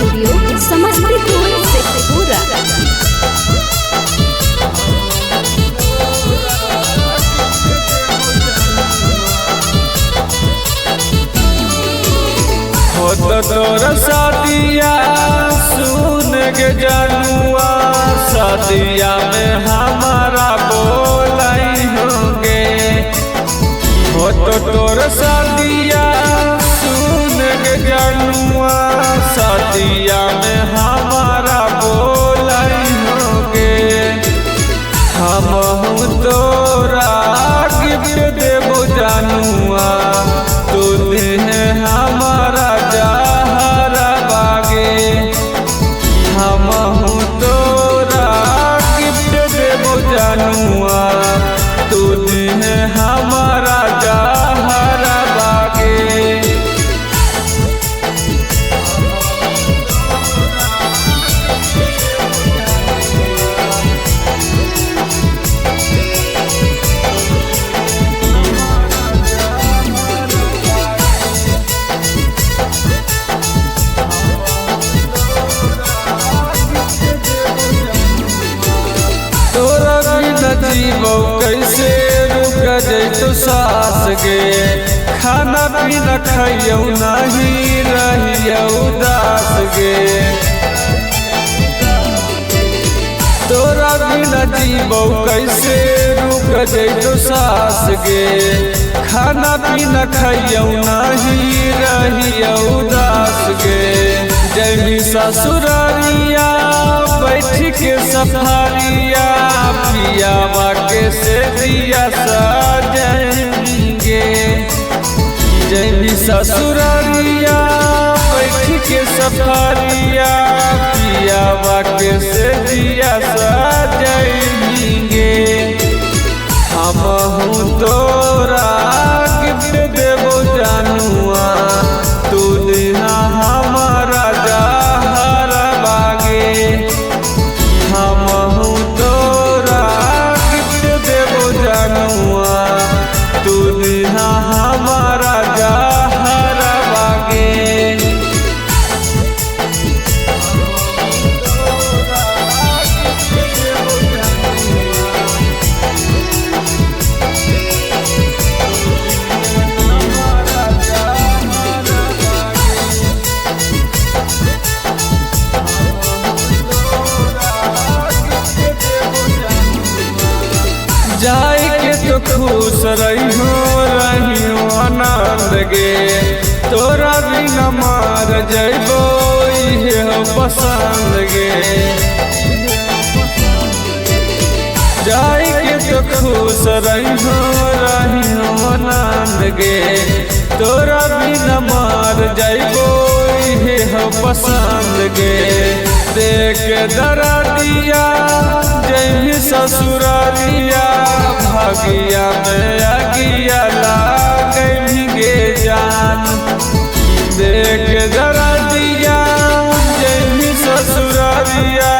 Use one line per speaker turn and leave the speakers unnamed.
Studio Samastipur Sheikhpura.
हो तो तोर सादिया सुन के जानुआ, सादिया में हमारा बोलाई होंगे। हो तो तोर सादिया सुन के जानुआ, सादिया में हमारा बोलाई होंगे। हम तोरा गिफ्ट देबो जानुआ, तू देहे हमारा जहरा बागे। हम तोरा गिफ्ट देबो जानुआ, तू देहे हमारा जहरा बागे। तोरा बिना जीवो कैसे रुक जैतो सास गे, खाना पीना खाइयो नहीं रहियो उदास गे। तोरा बिना जीवो कैसे रुक जैतो सास गे, खाना पीना खाइयो नहीं रहियो उदास गे। जैमी ससुरारिया बैठ के सफारिया, पियावा के से दिया सजेंगे। जैमी ससुरारिया बैठ के सफारिया, पियावा के से दिया सजेंगे। हम तोरा गिफ्ट देबो जानुआ, तू देहा हमारा जहरा बागे। हम तोरा गिफ्ट देबो जानुआ, तू देहा हमारा जहरा बागे। जाए के तो खुश रही हो आनंद गे, तोरा बिना मार जैबो इहे हो पसंद गे। जाए के तो खुश रही हो आनंद गे, तोरा बिना मार जैबो इहे हो पसंद गे। देख दरा दिया जैमी ससुरारिया, भागिया में अगिया लागे गे जान। देख दरा दिया जैमी ससुरारिया,